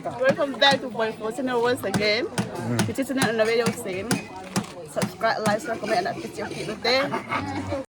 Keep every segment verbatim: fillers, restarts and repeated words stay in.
Welcome back to Boy Four Channel once again. Hiche channel na video sen. Subscribe, like, share, comment, and share kit ute.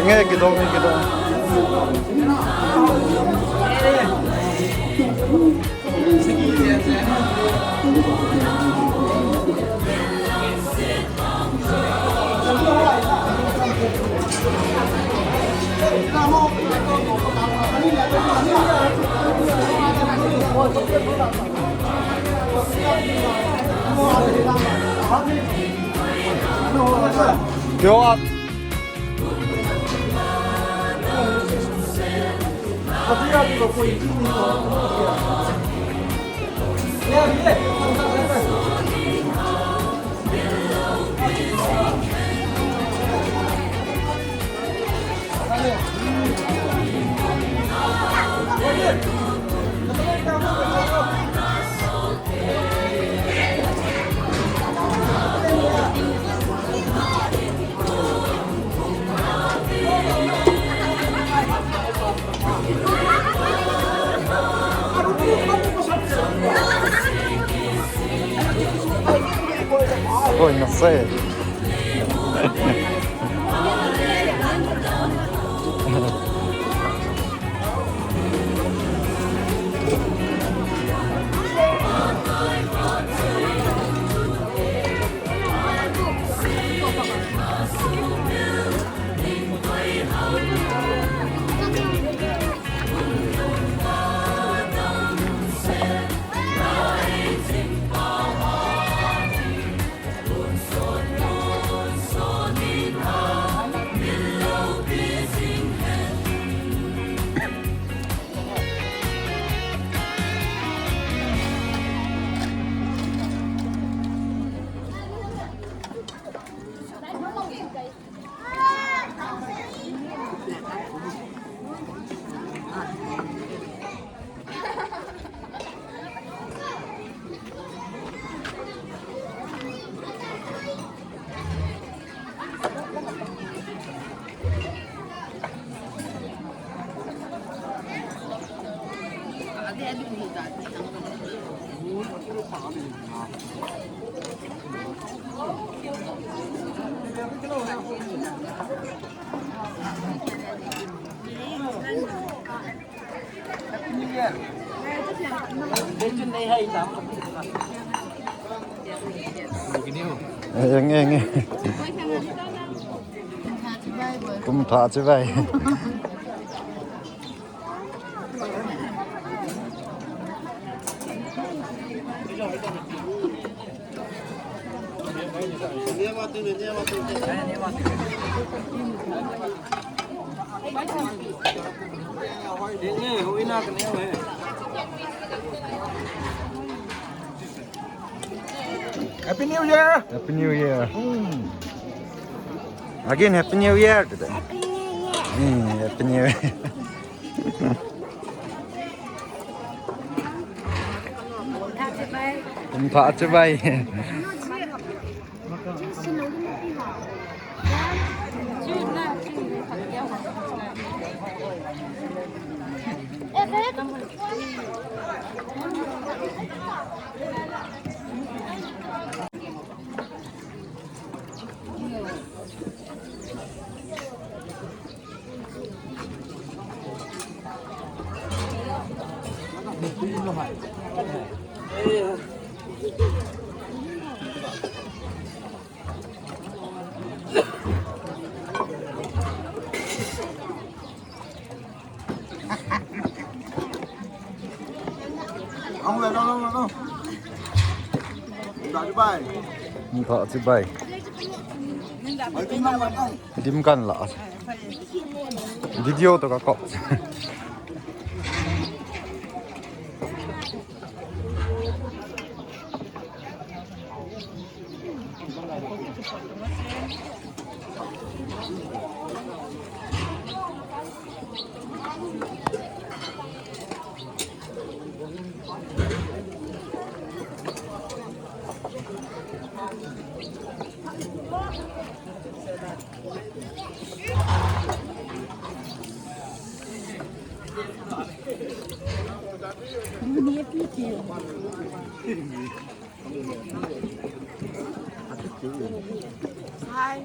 Nge kidong, nge kidong. Yo, Oi, não sei. Eng, eng, eng. Kum thah chibai. Happy New Year! Happy New Year! Hmm. Again, Happy New Year today. Happy New Year. Hmm, Happy New Year. Kum thah chibai. Kum thah chibai. Dim kan la. Video to ka kop. Hi.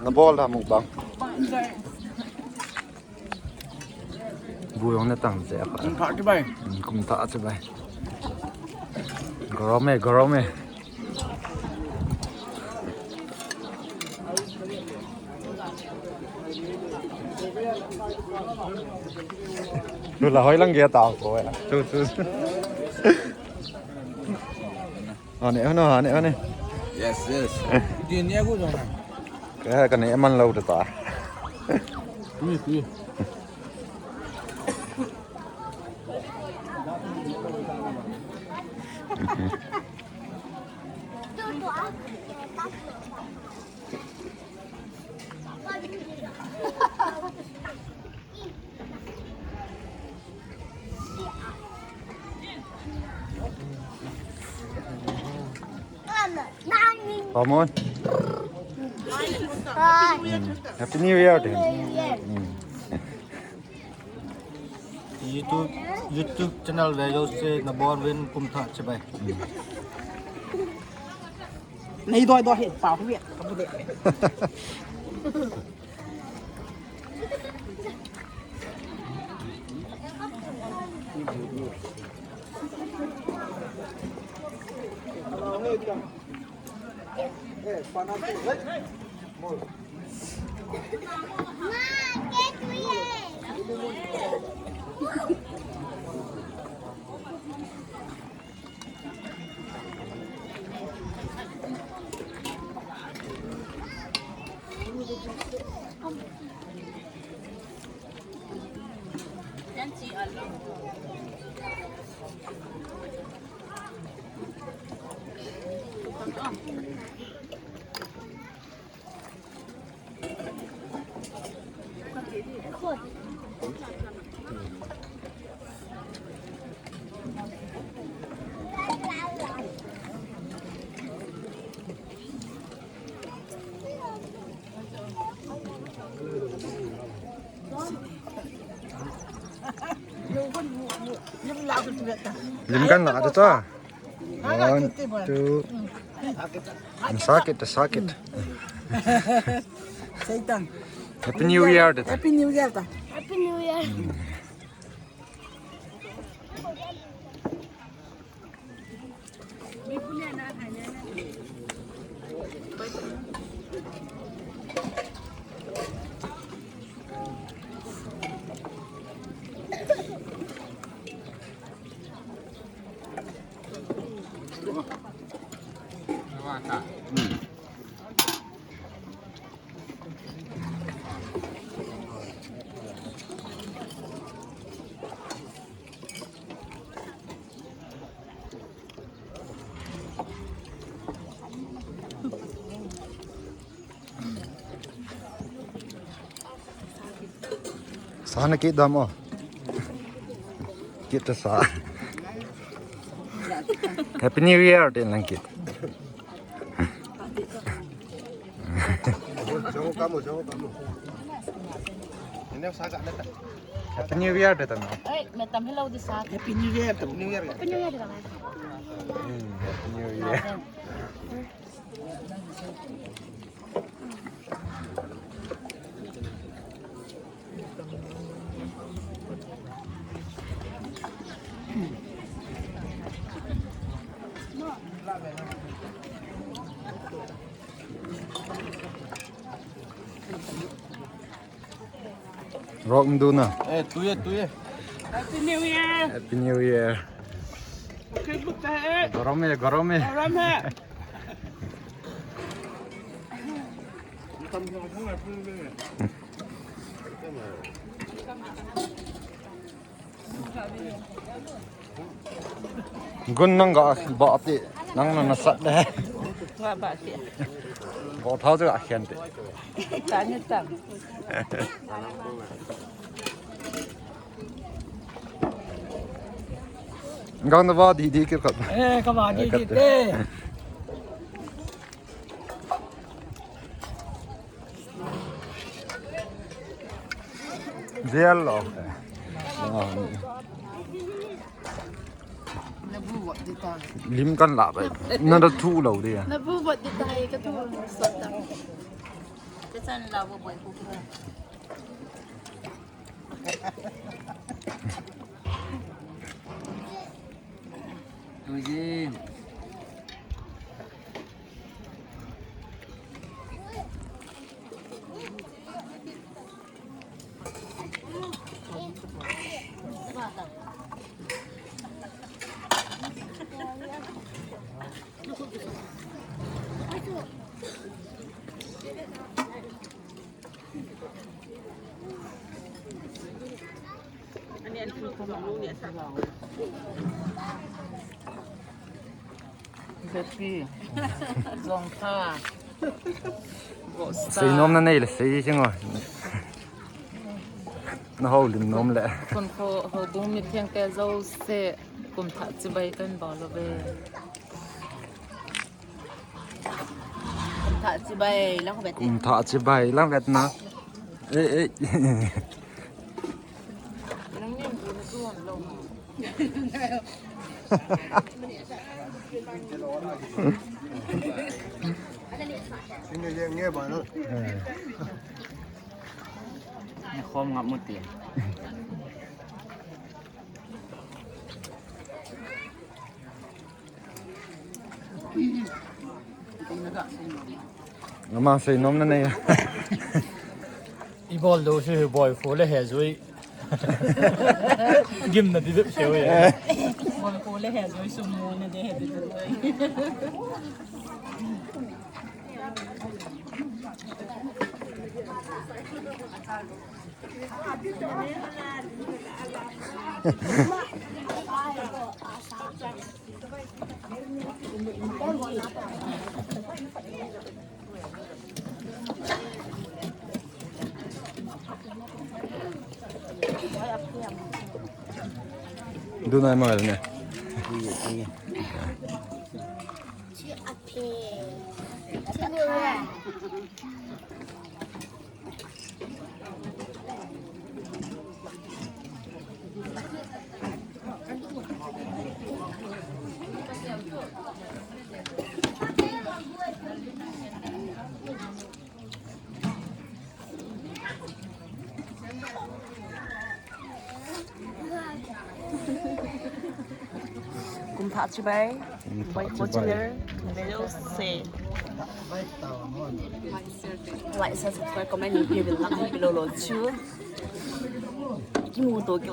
Na bol da mukbang. Bu jong na tang che a. Kum thah chibai. Hmm, kum thah chibai. Garam e, garam e. Tula hoi lang ge ta ko ya. Tu, tu. Ane, ane, ane, ane. Yes, yes. Din ya ku jong. Ka, ka ne man lo ta. Tui, tui. Come on. Hi. Mm. Happy New Year to him. Happy New Year. Mm. YouTube, YouTube channel ve jouse nabon'uvin kum thah chibai. Mm. Nei doi doi he, pao he, ka bu de. Lim kan la ta cha. One, two. Sakit, sakit. Satan. Happy New Year, ta. Happy New Year, ta. Happy New Year. Sana kit dam o. Kit ta sa. Happy New Year, din lang kit. Happy New Year, din tam. Oi, me tam hello di sa. Happy New Year, Happy New Year. Happy New Year, din lang. Hmm, Happy New Year. Rock mdu na. Eh, tuye, tuye. Happy New Year. Happy New Year. Okay, but hai. Garam hai, garam hai. Garam hai. Gun nang ga ba ti, nang na na sat le. Ga ba ti. Go thau ga khen ti. Ta ni ta. Gang na ba di di ke ka. Eh, ka ba di di te. Jail lo. Lim kan la bai. Na da thu lo de. Na bu bot di tai ka tu sot ta. Ka chan la bo boi ku ka. Tuye. Bepi. Jong pha. Sei nom na nei le sei jing o. Na houlim nom le. Khon kho houbung mitheng te jouse. Kum thah chibai kan bol uve. Kum thah chibai lang vet. Kum thah chibai lang vet na. Eh, eh. Nang ni tu na tu lo. Ni khom ngap mu ti. Ama seinom nanei. Ibol lou si boi fo le he jui. Gimna di bep seo e. Boi fo le he jui sum mo na de he di. Dunai mo ne. Kum thah chibai. Kum thah chibai. Like, share, subscribe, comment, ni pi bil lang pi lo lo chu. Ki mu to ki.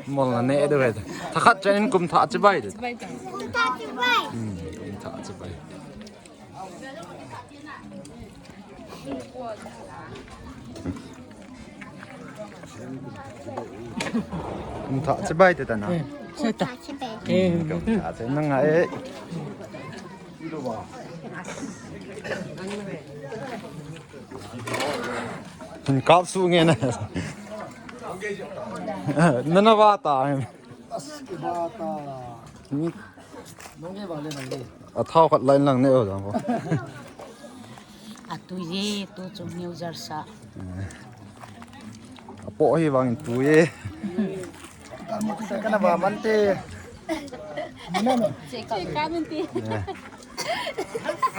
Mol na ne de ve. Thakhat chan in kum thah chibai de. Kum thah chibai. Hmm, kum thah chibai. Kum thah chibai te ta na. Kum thah chibai. Kum thah chibai na ngai. Hin kap su nge na. Na na va ta. As ke va ta. Ni. Nong ke va le nang le. A thao khat line lang ne o jang ko. A tu ye, tu chu New Jersey. A po hi vang tu ye. Ka na va man te. Che ka man te.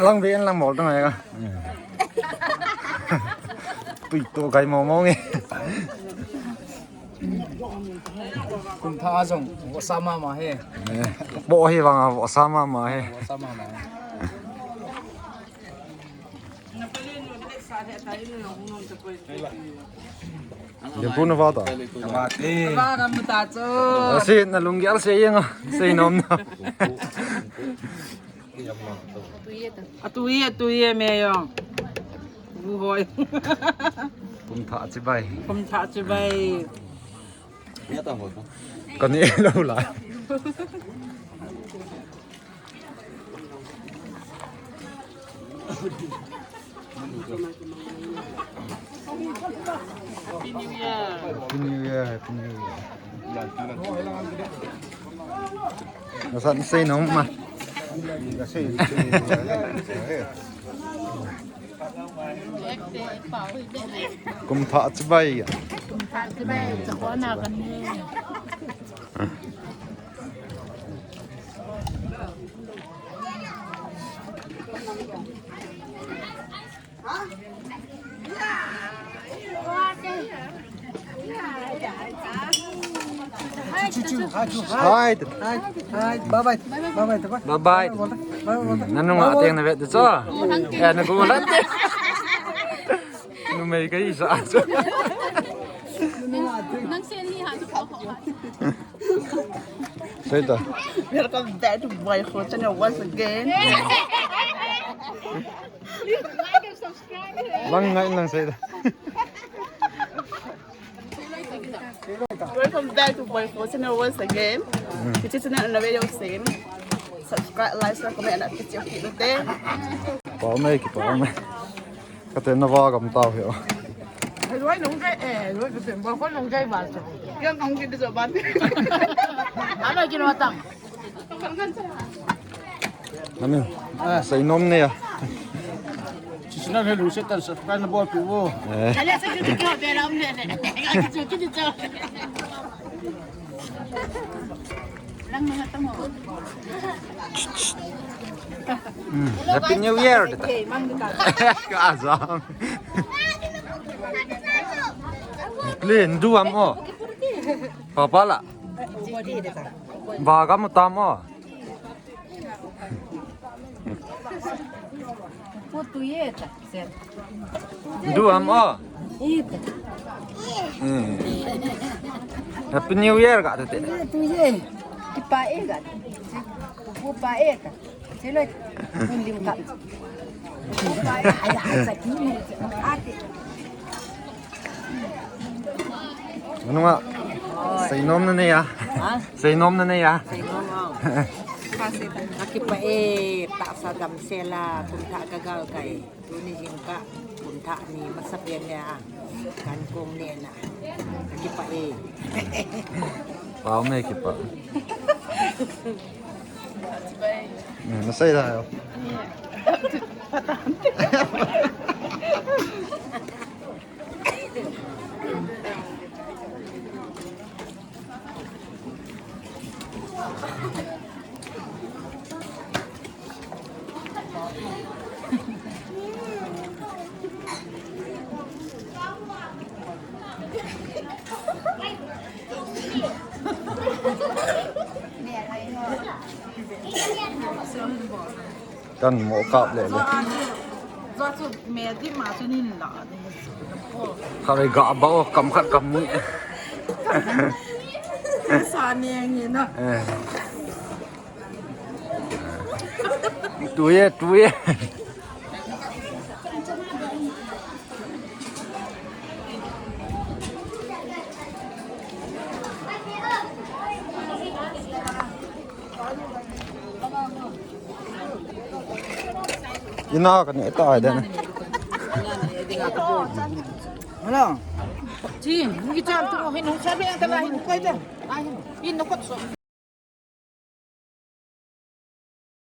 Lang ve lang mol tang ai ka. Tui to kai mo mo nge. Kum thah jong, vohsa mama he. Bo hi vang a, vohsa mama he. Vohsa mama he. Limpu na va ta. Va te. Va ram ta chu. Asi na lunggel se yang, seinom na. A tu ye, a tu ye me yo. Bu hoi. Kum thah chibai. Kum thah chibai. Ka ne lo la. Happy New Year. Happy New Year, Happy New Year. Na san seinom ma. Kum thah chibai. Kum thah chibai. Chakona kan ni. Hi. Hi. Hi. Bye bye. Bye bye. Bye bye. Bye bye. Nanu nga ateng na vet cho. Ya na ko lan. Numei kai sa cho. Nang sen ni ha. Sei ta. Welcome back to my channel once again. Please like and subscribe. Lang ngai lang sei ta. Welcome back to Boy Four channel once again. Kichi channel na video same. Subscribe, like, share, comment, and activate your feed today. Pa mai ki pa mai. Ka te na va gam tau hi o. Ai, loi nong jai, eh, loi ka pen ba ko nong jai ba so. Yang nong ki de so ba. Alo ki no tang. Nami, seinom ne ya. Chisna he lu se tan subscribe na bol pi vo. Eh. Ale sa ki ki be la um ne ne. Ki ki ki. Lang na tamo. Hmm, Happy New Year. Ka azam. Clean, do am o. Papa la. Ba ka mo tam o. Pu tu ye ta, sen. Du ham o. Ita. Hmm. Happy New Year ka te. Tu ye. Kipa e ka. Pu pa e ka. Sino? Pu lim ka. Pu pa e. Aya, aya, sa ki. Ate. Anu nga, seinom na nei a. Ha? Seinom na nei a. Seinom a. Kakipa e, tahsa damsel a, kum thah ka gal kai. Tuni jingkah, kum thah ni masa pen le a. Kan kong ne na. Kakipa e. Pau me kipa. Na sei da yo. Kan mo kap le le. Zo chu me di ma chu nin la. Kha re ga ba o kam khat kam ni. Sa ne ngi na. Eh. Tu ye, tu ye. Ina ka ni ta ai den. Hello. Ji, ni ki cham tu hin hung sa be ta la hin koi de. Ai hin. In no kot so.